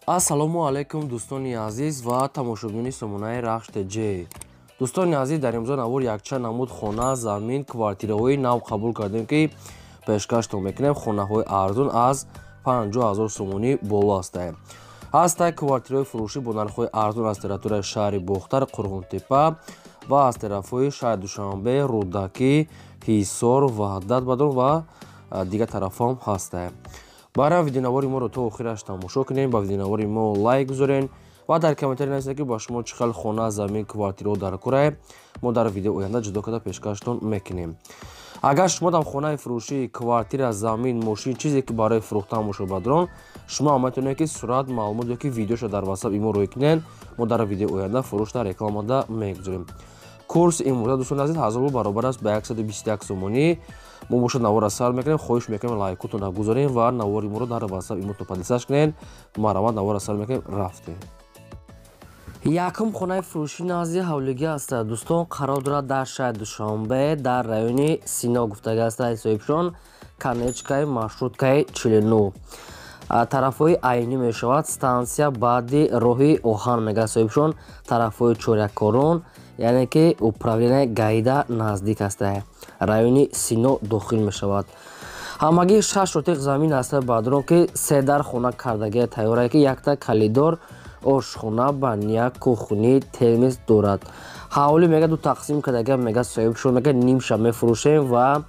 Ассалому алайкум, дӯстони азиз ва тамошобинони сомонаи Рахш ТЖ. Дӯстони азиз, дар имрӯза навор якчанд намуд хона, замин, квартираҳои нав қабул кардем, ки пешкаштон мекунем. Хонаҳои арзон аз 50 0 сомонӣ боло ҳастанд. Ҳастанд квартираҳои фурӯшӣ бо нархҳои арзон аз территорияи шаҳри Бохтар, Қурғонтеппа ва аз тарафҳои шаҳри Душанбе, Рӯдакӣ, Ҳисор, Ваҳдат, Бадрон ва дигар тарафҳоам ҳастанд. Барам видеонавори моро то охираш тамошо кунем, ба видеонавори мо лайк гузорен ва дар комментарий нависед, ки ба шумо чӣ хел хона, замин, квартираҳо дар кора. Мо дар видео оянда ҷудо карда пешкаштон мекунем. Агар шумо дар хонаи фурӯшӣ, квартира, замин, мошин, чизе ки барои фурӯхтан бошад, бадрон, шумо ҳам метавонед, ки сурат, маълумот ё ки видеошо дар ватсап имо рӯй кунед. Мо дар видеои оянда фурӯшда рекламада мегузорем. Курси имрӯза, дӯстони азиз, 1000 рубл баробар аст ба 121 сомонӣ. Мо бошад наворро сар мекунем. Хоҳиш мекунем, лайкотонро гузорем ва навори моро дар ватсап имотон поделиться кунед. Марҳамат, наворро сар мекунем, рафтем. Якум хонаи фурӯшӣ назди ҳавлигӣ аст, дӯстон, қарор дорад дар шаҳри Душанбе, дар райони Сино гуфтагӣ аст соҳибшон, конечкаи маршруткаи 49, тарафҳои Айнӣ мешавад, стансия баъди роҳи оҳан мегӯяд соҳибшон, тарафҳои Чоряккорон, яъне ки управление ГАИда наздик аст, райони Сино дохил мешавад. Ҳамагӣ 6 сотиқ замин аст, баъдрон, ки се дар хона кардагия тайёрае, ки якта калидор, ошхона, баня, кухни, термес дорад. Ҳавлӣ мега ду тақсим кардага мега соҳибшон, мега нимша мефурӯшем ва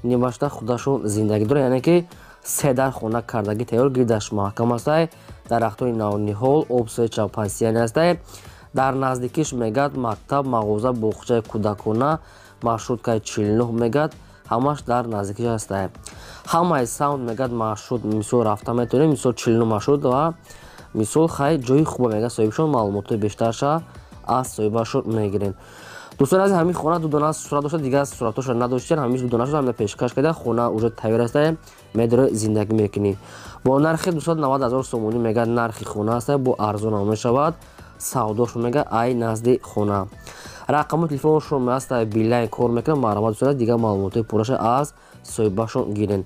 нимашта худашон зиндагӣ дорад, яъне ки се дар хона кардагӣ тайёр, гирдаш маҳкам астай, дарахтони навниҳол, обсӯи пансияни астай. Дар наздикиш мегӯяд мактаб, мағоза, боғчаи кӯдакона, маршруткаи 49 мегӯяд, ҳамаш дар наздикиш ҳастай. Ҳамаи саунд мегӯяд маршрут мисол рафта метавонем, мисол 49 маршрут ва мисол хай ҷои хуба мегӯяд соҳибшон. Маълумотҳои бештарша аз соҳибашон мегирем. Дӯстони азиз, ҳамин хона ду дона сурат дошта, дигар суратҳошо надоштиян, ҳамин ду дона шуда ҳамина пешкаш карда. Хона уже тайёр аста, медори зиндагӣ мекунӣ. Бо нархи 290 0 сомонӣ мегӯяд нархи хона аста, бо арзонам мешавад савдошон мега ай назди хона. Рақами телефоншон аста, Билайн кор мекунад. Марҳамат, дӯстони, дигар маълумотҳои пурраша аз соҳибашон гирен.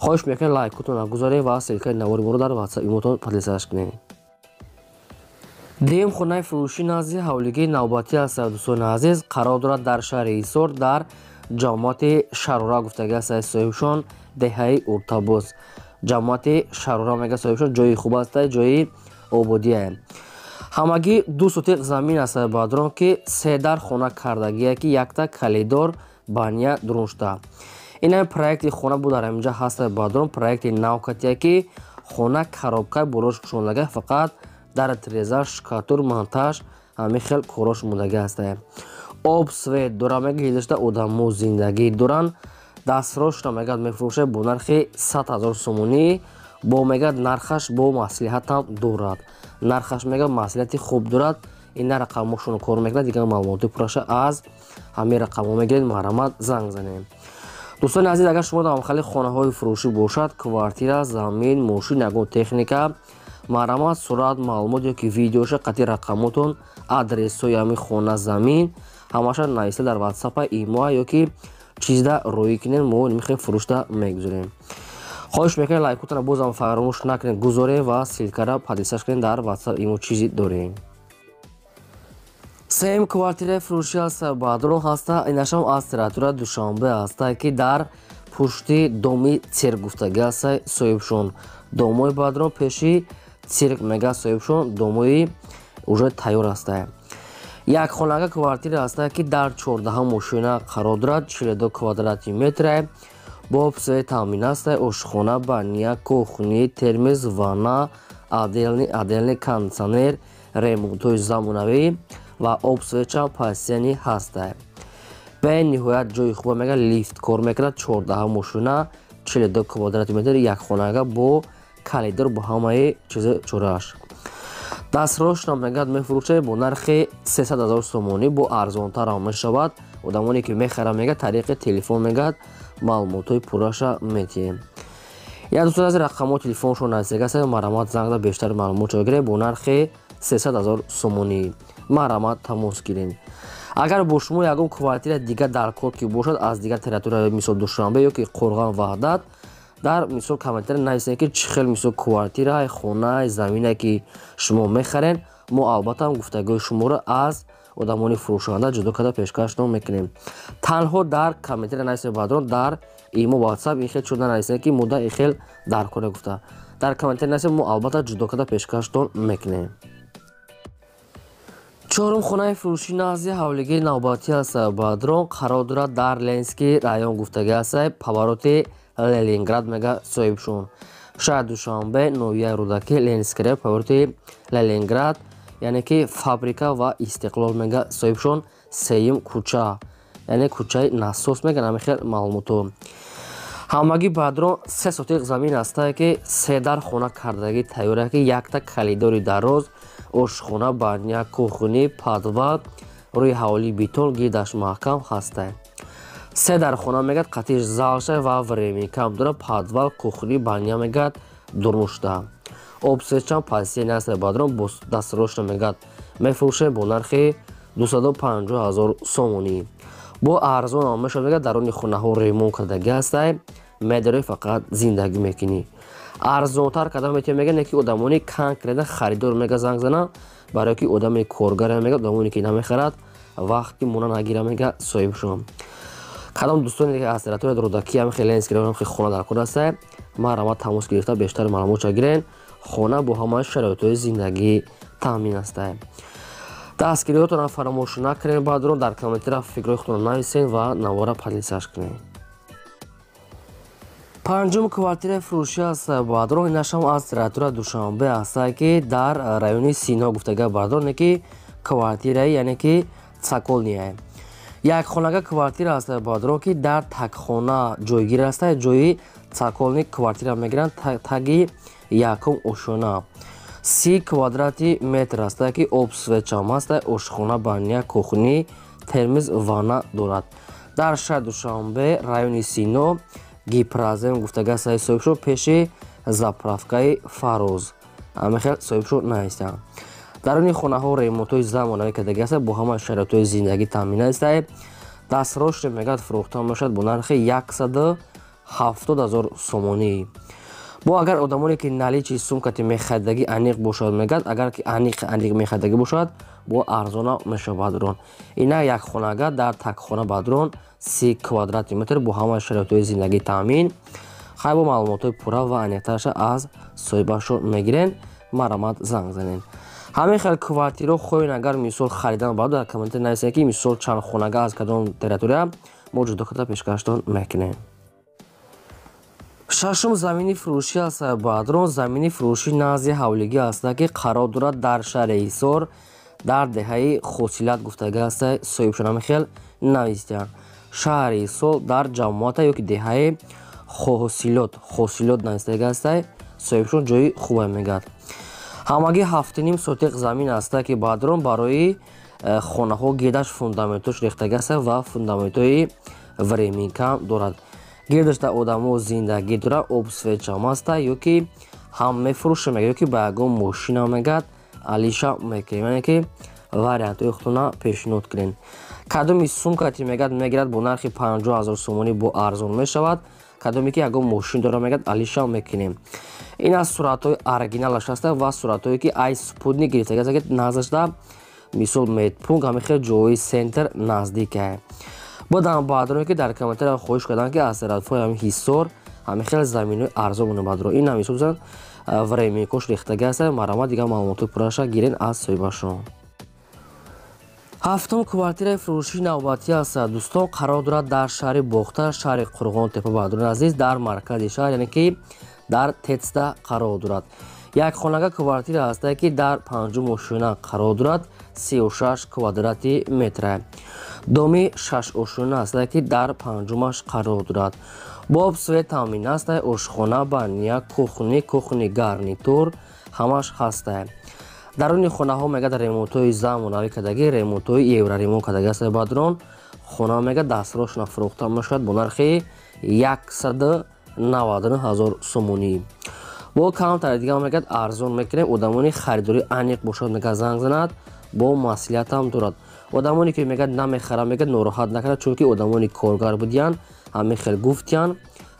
Хоҳиш мекунем, лайкотонро гузоред ва ссылкаи навори моро дар ватсап имотон поделиться кунед. Дуюм хонаи фурӯшӣ назди ҳавлигии навбатӣ аст, дӯстони азиз, қарор дорад дар шаҳри Ҳисор, дар ҷамоати Шарора гуфтагӣ аст соҳибшон, деҳаи Уртабоз, ҷамоати Шарора мега соҳибшон. Ҷои хуб аст, ҷои ободие. Ҳамагӣ 2 сотиқ замин аст, бадрон, ки се дар хона кардагие, ки якта калидор, баня дуруншуда. Ин ҳами проекти хона буд, дар ҳаминҷа ҳаст, бадрон, проекти навкатие, ки хона коробкаи болош кушондага, фақат дар треза, штукатур, монтаж, ҳамин хел корош мондагӣ ҳаста. Об, свет дора мега, ҳидашта одамо зиндагӣ доранд. Дастрошна мегӯяд мефурӯшад бо нархи 100 0 сомонӣ. Бо мегӯяд нархаш бо маслиҳатам дорад, нархаш мегӯяд маслиҳати хуб дорад. Ина рақамҳошонро кор мекунад, дигар маълумоти пурраша аз ҳамин рақамҳо мегиред. Марҳамат, занг занем. Дӯстони азиз, агар шумо дар ҳамхели хонаҳои фурӯшӣ бошад, квартира, замин, мошин, ягон техника, марҳамат, сурат, маълумот ё ки видеоша қатъи рақамотон, адресҳои ҳамин хона, замин ҳамаша нависта дар ватсапа, имоа ё ки чизда роӣ кунед, мо мехоҳем фурӯшда мегузорем. Хоҳиш мекунем, лайкотонро бозам фаромӯш накунед, гузорем ва ссылкара поделиться кунед дар ватсап имо чизи дорем. Сеюм квартираи фурӯшӣ аст, баъдрон ҳаста, инашам аз территорияи Душанбе ҳаста, ки дар пушти доми цирк гуфтагӣ аста соҳибшон. Домои, баъдрон, пеши цирк мега соҳибшон, домои уже тайёр ҳаста. Як хонага квартира ҳаста, ки дар 14-ҳам мошина қарор дорад, 42 квадрати метре, бо обсӯи таъмин аста, ошхона, баня, кухни, термез, ванна, отдельный кондитсионер, ремонтҳои замонавӣ ва обсӯечам пасияни ҳаста. Бениҳоят ҷои хуба мега, лифт кор мекунад, 14 мошина, 42 квадрати метр, як хонага бо калидор, бо ҳамаи чизи чорааш. Дастрошна мегӯяд мефурӯшад бо нархи 300 0 сомонӣ, бо арзонтарам мешавад. Одамоне ки мехаранд, мегӯяд, тариқи телефон мегӯяд маълумотҳои пурраша метиҳем. Як дӯстон аз рақамҳо телефоншон наздик аст, марҳамат, занг зада бештар маълумотшо гиред. Бо нархи 300 0 сомонӣ марҳамат, тамос гиред. Агар бо шумо ягон квартира дигар дар кор ки бошад, аз дигар территория, мисол Душанбе ё ки Қурған, Ваҳдат, Дар мисол комментария нависед, ки чӣ хел мисол квартира, хона, замине ки шумо мехарен, мо албатта гуфтагиҳои шуморо аз одамони фурӯшанда ҷудо карда пешкаштон мекунем. Танҳо дар комментария нависед, бародарон, дар имо, WhatsApp ин хел чун нанависед, ки мудда ин хел дар кора гуфта. Дар комментария нависед, мо албатта ҷудо карда пешкаштон мекунем. Чорум хонаи фурӯшӣ назди ҳавлигии навбатӣ аст, бародарон, қарор дорад дар Ленинский район гуфтагӣ аст, повороти Ленинград мега соҳибшон. Шаҳри Душанбе, ноҳияи Рӯдакӣ, Ленинский район, повороти Ленинград, яъне ки Фабрика ва Истиқлол мега соҳибшон, сеюм кӯча, яъне кӯчаи Насос меган. Ҳамин хел маълумотҳо. Ҳамагӣ, бародарон, 3 сотиқ замин ҳастае, ки се дар хона кардагӣ тайёра, ки якта калидори дароз, ошхона, баня, кухни, подвал, рӯи ҳавлии бетон, гирдаш маҳкам ҳастае. Се дар хона мегӯяд, қатиш залша ва временкам дора, подвал, кухни, баня мегӯяд, дурнушта. Обсечам пасия аст, бародарон, бо дастрочно мегӯяд мефурӯшем бо нархи 250 000 сомонӣ. Бо арзон ҳам мешавад, мегӯяд, даруни хонаҳо ремонт кардагӣ ҳастай, медорӣ фақат зиндагӣ мекунӣ. Арзонтар карда метавонем, мегӯяд, не ки одамони конкретно харидор мега занг зананд, барое ки одами коргаре мегӯяд, одамоне ки намехарад вақти мона нагира, мега соҳибшон. Кадом дӯстоне ки аз территорияи Рӯдакӣ, ҳам хеле Ленинский район хона дар кор ҳастай, марҳамат, тамос гирифта бештар маълумотша гирен. Хона бо ҳамаи шароитҳои зиндагӣ таъмин ҳастай. Дастгириҳотонро фаромӯш накунед, бародарон, дар комментария фикрҳои худро нависед ва навора поделиться кунед. Панҷум квартираи фурӯшӣ аст, бародарон, инашам аз территорияи Душанбе ҳастае, ки дар райони Сино гуфтага, бародарон, ки квартираи, яъне ки цокольная. Як хонага квартира аст, бародарон, ки дар такхона ҷойгир аст, ҷои цокольный квартира мегиранд, таги якум ошёна. 30 квадрати метр аст, ки об, свет чам аст, ошхона, баня, кухни, термиз, ванна дорад. Дар шаҳри Душанбе, райони Сино, Гипрозем гуфтага соҳибшон, пеши заправкаи Фароз. Ҳамин хел соҳибшон навистанд. Даруни хонаҳо ремонтҳои замонавӣ кардагӣ аст, бо ҳамаи шароитҳои зиндагӣ таъмин аст. Дастрочно мегӯяд фурӯхта мешавад бо нархи 170 000 сомонӣ. Бо агар одамоне ки наличии сумкати мехаридагӣ аниқ бошад, мегӯяд, агар ки аниқ аниқ мехаридагӣ бошад, бо арзона мешавад, бародарон. Ина як хонага дар такхона, бародарон, 30 квадрати метр бо ҳамаи шароитҳои зиндагӣ таъмин. Хай, бо маълумотҳои пурра ва аниқтарша аз соҳибашон мегирен, марҳамат, занг занед. Ҳамин хел квартираро хоҳед агар мисол харидан, баъд дар комментария нависед, ки мисол чанд хонага, аз кадом территория, мо ҷудо карда пешкаштон мекунем. Шашум замини фурӯшӣ аст, бародарон, замини фурӯшӣ назди ҳавлигӣ аст, ки қарор дорад дар шаҳри Ҳисор, дар деҳаи Хосилят гуфтага аст, соҳибшон ҳамин хел навистанд. Шаҳри Ҳисор, дар ҷамоата ё ки деҳаи Хосилот, Хосилот навистага аст, соҳибшон, ҷои хубе мегӯяд. Ҳамагӣ 7,5 сотиқ замин аст, ки, бародарон, барои хонаҳо гирдаш фундаментош рехтага аст ва фундаментҳои временкам дорад. Гирдашда одамо зиндагӣ дорад, об, свет чам аста, ё ки ҳам мефурӯша мега, ё ки ба ягон мошина мегӯяд алиша мекунем, яъне ки вариантҳои худтона пешниҳод кунем. Кадоми сумкати мегӯяд мегирад бо нархи 50 000 сомонӣ, бо арзон мешавад. Кадоме ки ягон мошин дора, мегӯяд, алиша мекунем. Ин аз суратҳои оригиналаш аста ва суратҳое ки ай спутник гирифтага аст, ки наздашда мисол медпункт, ҳамин хел ҷои центр наздикае. Бодам, бародароне ки дар комментария хоҳиш карданд, ки аз тарафҳои ҳамин Ҳисор ҳамин хел заминҳои арзон монанд, бародарон, ин ҳам ҳисоб зан временкош рехтага аст. Марҳамат, дигар маълумотҳои пурраша гирен аз соҳибашон. Ҳафтум квартираи фурӯшии навбатӣ аст, дӯстон, қарор дорад дар шаҳри Бохтар, шаҳри Қурғонтепа, бародарони азиз, дар маркази шаҳр, яъне ки дар ТЭЦда қарор дорад. Як хонага квартира ҳастае, ки дар панҷум ошёна қарор дорад, 36 квадрати метра. Доми шаш ошёна ҳастае, ки дар панҷумаш қарор дорад. Бо об, свет таъмин ҳастае, ошхона, баня, кухни, кухни гарнитур ҳамаш ҳастае. Даруни хонаҳо мегӯяд ремонтҳои замонавӣ кардагӣ, ремонтҳои евроремонт кардагӣ ҳастае, бародарон. Хона мегӯяд дастрочно фурӯхта мешавад бо нархи 199 000 сомонӣ. Бо камтари дигар мегӯяд арзон мекунем. Одамони харидорӣ аниқ бошад, мегӯяд, занг занад, бо маслиҳатам дорад. Одамоне ки мегӯяд намехарам, мегӯяд, нороҳат накунад, чунки одамони коргар будиянд, ҳамин хел гуфтиянд.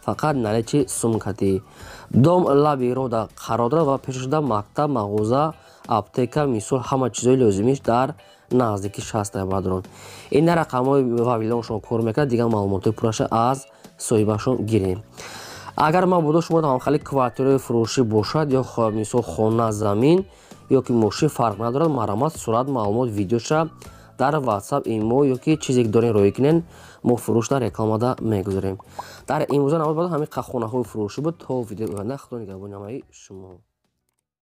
Фақат наличи сумкати. Дом лаби рода қарор дорад ва пешашуда мактаб, мағоза, аптека, мисол, ҳама чизҳои лозимиш дар наздикиш ҳаста, бародарон. Ин на рақамҳои вавилоншон кор мекунад, дигар маълумотҳои пурраша аз соҳибашон гирем. Агар мабодо шумо ҳамхели квартираи фурӯшӣ бошад ё, мисол, хона, замин ё ки мошин, фарқ надорад, марҳамат, сурат, маълумот, видеоша дар WhatsApp, имо ё ки чизе ки дорем роӣ кунен, мо фурӯшда рекламада мегузорем. Дар имрӯза навбат ҳамин хонаҳои фурӯшӣ буд. То видеои оянда, Худо нигаҳбони ҳамаи шумо.